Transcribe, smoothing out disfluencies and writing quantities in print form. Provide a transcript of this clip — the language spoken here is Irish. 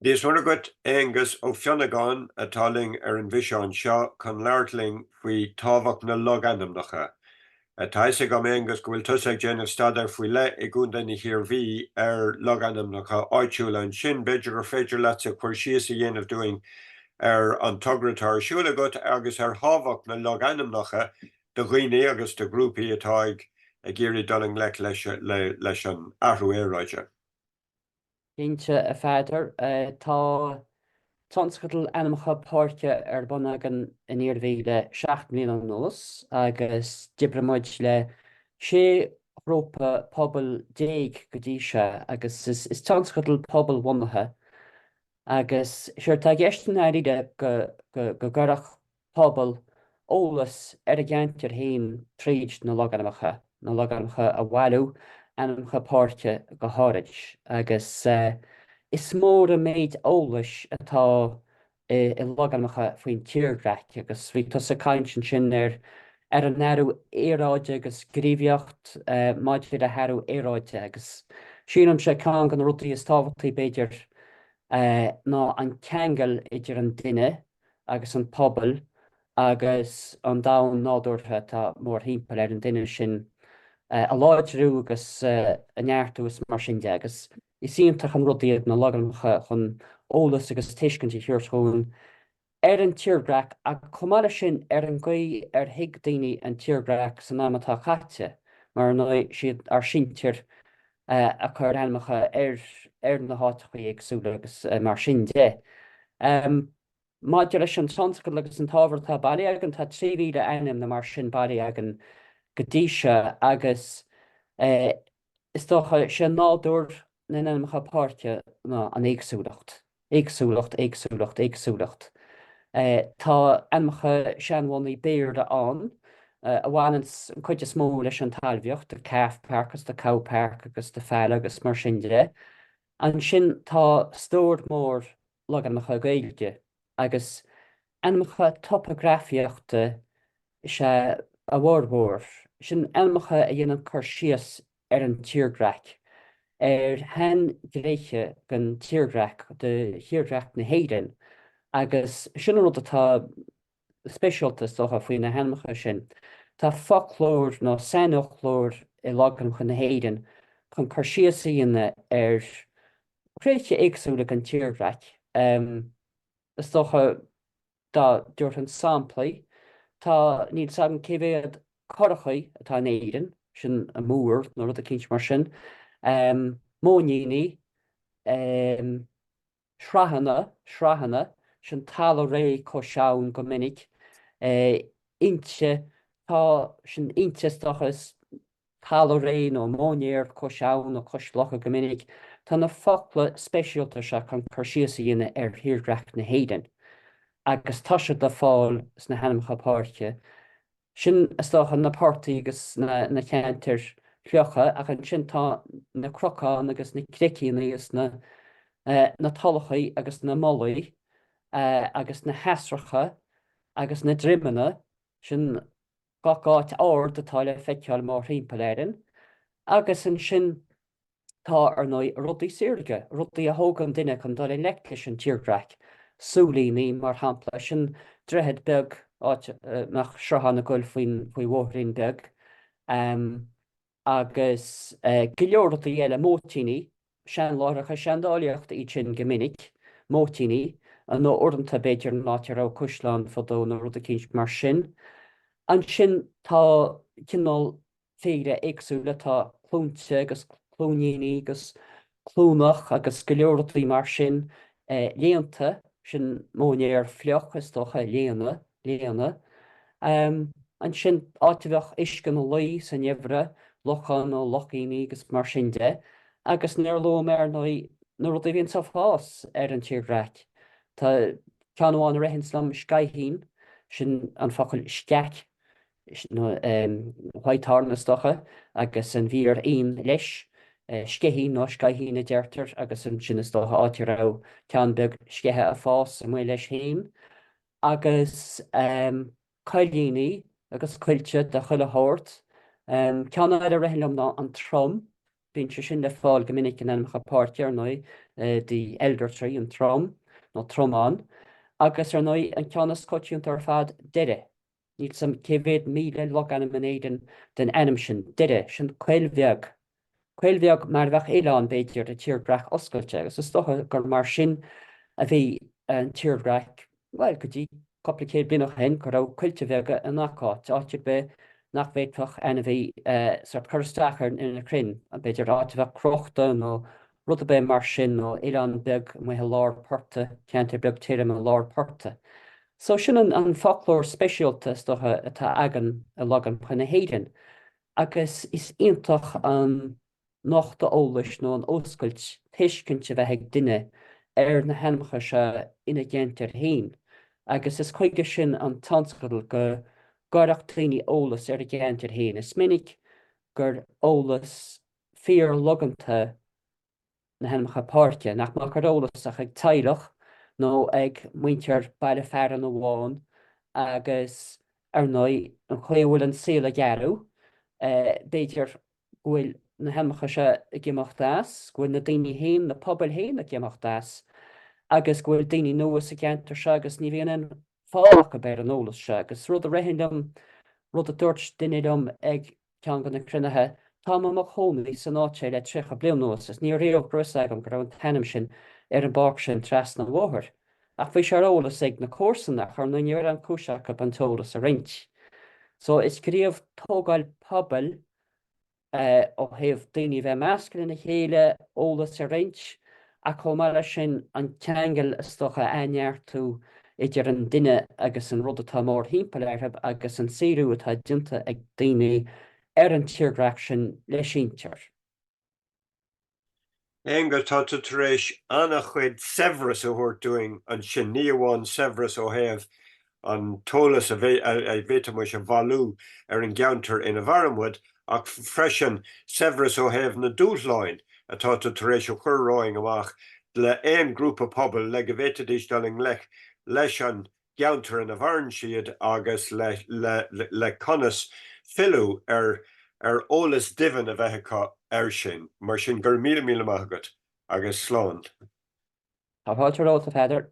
Dia is Muire dhuit, Aengus Ó Fionnagáin atá linn ar an bhfíseán seo chun labhairt linn faoi tábhacht na logainmneacha. Tá fhios agam, Aengus, go bhfuil tusa ag déanamh staidéir faoi leith i gContae na hIarmhí ar logainmneacha áitiúla ansin. B'fhéidir gur féidir leatsa cur síos a dhéanamh dúinn ar an togra atá ar siúl agat agus ar thábhacht na logainmneacha do dhaoine agus do ghrúpaí atá ag iarraidh dul i ngleic leis an athrú aeráide. Cinnte, a Pheadair. Tá tionscadal ainmneacha páirce ar bun againn in Iarmhí le 7 mbliana anuas agus d'oibrigh muid le 16 ghrúpa pobail go dtí seo agus is tionscadal pobalbhunaithe agus séard atá i gceist i ndáiríre go gcuirfeadh pobal eolas ar a gceantar féin tríd na logainmneacha, na logainmneacha a bhailiú, ainmneacha páirce go háirid, agus is mór an méid eolais atá i logainmneacha faoin tírdhreach, agus bhí tusa ag caint ansin ar ar an athrú aeráide agus gníomhaíocht maidir le hathrú aeráide, agus sílimse ceann de na rudaí is tábhachtaí b'fhéidir ná an ceangal idir an duine agus an pobal agus an domhan nádúrtha atá mórthimpeall ar an duine sin a láidriú agus a neartú is mar sin de. Agus is iontach an rud iad na logainmneacha chun eolas agus tuiscint a thabhairt dhúinn ar an tírdhreach ach chomh maith leis sin ar an gcaoi ar thuig daoine an tírdhreach san am atá caite mar ar ndóigh siad ár sinsir a chuir ainmneacha ar na háiteacha éagsúla agus mar sin de. Maidir leis an tionscadal agus an t-ábhar atá bailithe againn, tá 3,000 ainm nó mar sin bailithe againn go dtí seo agus is dócha, sé nádúr na n-ainmneacha páirce ná an éagsúlacht. Éagsúlacht, éagsúlacht, éagsúlacht. Tá ainmneacha seanbhunaithe Béarla ann a bhaineanns an cuid is mó leis an talmhaíocht, the calf park agus the cow park agus the falla agus mar sin de. Ansin tá stór mór logainmneacha Gaeilge agus ainmneacha topagrafaíochta is ea a bhformhór, sin ainmneacha a dhéanann cur síos ar an tírdhreach, ar shainghnéithe den tírdhreach, de thírdhreach na hÉireann, agus sin an rud atá speisialta, is dócha, faoi na hainmneacha sin. Tá foclóir nó sainfhoclóir i logainmneacha na hÉireann chun cur síos a dhéanamh ar thréithe éagsúla den tírdhreach. Is dócha dá dtabharfainn samplaí, tá, níl 's agam cé mhéad curachaí atá in Éirinn, sin an múr nó rud eicínt mar sin, móiníní, srathanna, srathanna, sin talamh réidh cois abhann go minic, inse, tá, sin inse is dócha, is talamh réidh nó móinéar cois abhann nó cois locha go minic. Tá na focla speisialta seo chun cur síos a dhéanamh ar thírdhreach na hÉireann agus tá siad le fáil sna hainmneacha páirce. Sin, is dócha, na portaigh agus na ceantair fhliucha ach ansin tá na cnocáin agus na cnoicíní agus na na tulachaí agus na mullaí agus na heasracha agus na droimeanna, sin gach áit ard atá le feiceáil mórthimpeall orainn, agus ansin tá, ar ndóigh, rudaí saorga, rudaí a thógann duine chun dul i ngleic leis an tírdhreach, súilíní, mar shampla, sin droichead beag, áit a mbeadh sruthán ag goil faoin, faoi bhóithrín beag. Agus go leor rudaí eile, móitíní, seanláithreacha seandálaíochta iad sin go minic, móitíní, nó uaireanta b'fhéidir an áit a raibh caisleán fadó nó rud eicínt mar sin. Ansin tá cineál féara éagsúla, tá cluainte agus cluainíní agus cluanach agus go leor rudaí mar sin, léanta, sin móinéar fliuch is dócha, léana. léana. Ansin, áit a bheadh uisce ina luí sa ngeimhreadh, lochán nó lochíní agus mar sin de. Agus níor luaigh mé, ar ndóigh, na rudaí a bhíonns ag fás ar an tírdhreach. Tá ceann amháin a ritheanns liom, sceithín, sin an focal sceach, nó whitethorn is dócha, agus an mhír ín leis. Sceithín nó sceithín a deirtear, agus ansin is dócha áit a raibh ceann beag sceiche ag fás amuigh leis féin. agus coillíní agus coillte de chuile shórt. Ceann eile a ritheann liom ná an trom. Bíonn sé sin le fáil go minic in ainmneacha páirce, ar ndóigh, the elder tree, an trom, nó tromán, agus ar ndóigh, an ceann is coitianta ar fad, Doire. Níl 's a'm cé mhéad 1,000 logainm in Éirinn den ainm sin, Doire, sin coill bheag. Coill bheag mar a bheadh oileán, b'fhéidir, i tírdhreach oscailte, agus is dócha gur mar sin a bhí an tírdhreach, bhuel, go dtí cúpla céad bliain ó shin, go raibh coillte beaga i ngach áit, áit ar bith nach bhféadfadh ainmhí sórt cur isteach ar na crainn, b'fhéidir áit a bheadh crochta nó rud ar bith mar sin, nó oileán beag amuigh i lár portaigh, ceantar beag tirim i lár portaigh. So sin an foclóir speisialta, is dócha, atá againn i logainmneacha na hÉireann. Agus is iontach an nochtadh eolais nó an oscailt tuiscint a bheith ag duine ar na hainmneacha seo ina gceantar féin agus is chuige sin an tionscadal, go gcuirfeadh daoine eolas ar a gceantar féin. Is minic gur eolas fíor-logánta na hainmneacha páirce, nach mbeadh ar eolas ach ag teaghlach nó ag muintir baile fearainn amháin agus ar ndóigh an chaoi a bhfuil an saol ag athrú, b'fhéidir go bhfuil na hainmneacha seo ag imeacht as, go bhfuil na daoine féin, na pobail féin ag imeacht as agus go bhfuil daoine nua sa gceantar seo agus ní bhíonn aon fáil acu ar an eolas seo. Agus rud a ritheann liom, rud a dúirt duine liom ag ceann de na cruinnithe, táim i mo chónaí san áit seo le 30 bliain anuas is ní raibh a fhios agam go raibh an t-ainm sin ar an bpáirc sin trasna an bhóthair. Ach bhí sé ar eolas ag na comharsana ach ar ndóigh ní raibh aon chúis acu an t-eolas a roinnt. So is gníomh tógáil pobail ó thaobh daoine a bheith measctha lena chéile, eolas a roinnt, ach chomh maith leis sin an ceangal is dócha a athneartú idir an duine agus an rud atá mórthimpeall orthu agus an saothrú atá déanta ag daoine ar an tírdhreach sin le sinsir. Aonghus, tá tú tar éis an-chuid saibhreas a thabhairt dúinn ansin, ní amháin saibhreas ó thaobh an t-eolas a bhféadfaimis a bhailiú ar an gceantar ina mhaireann muid, ach freisin saibhreas ó thaobh na dúshláin atá tú tar éis a chur romhainn amach le aon ghrúpa pobail le go bhféadfaidís dul i ngleic leis an gceantar ina mhaireann siad agus le conas filleadh ar ar eolas doimhin a bheith acu air sin. Mar sin, go raibh míle míle maith agat agus slán. Tá fáilte romhat, a Pheadair.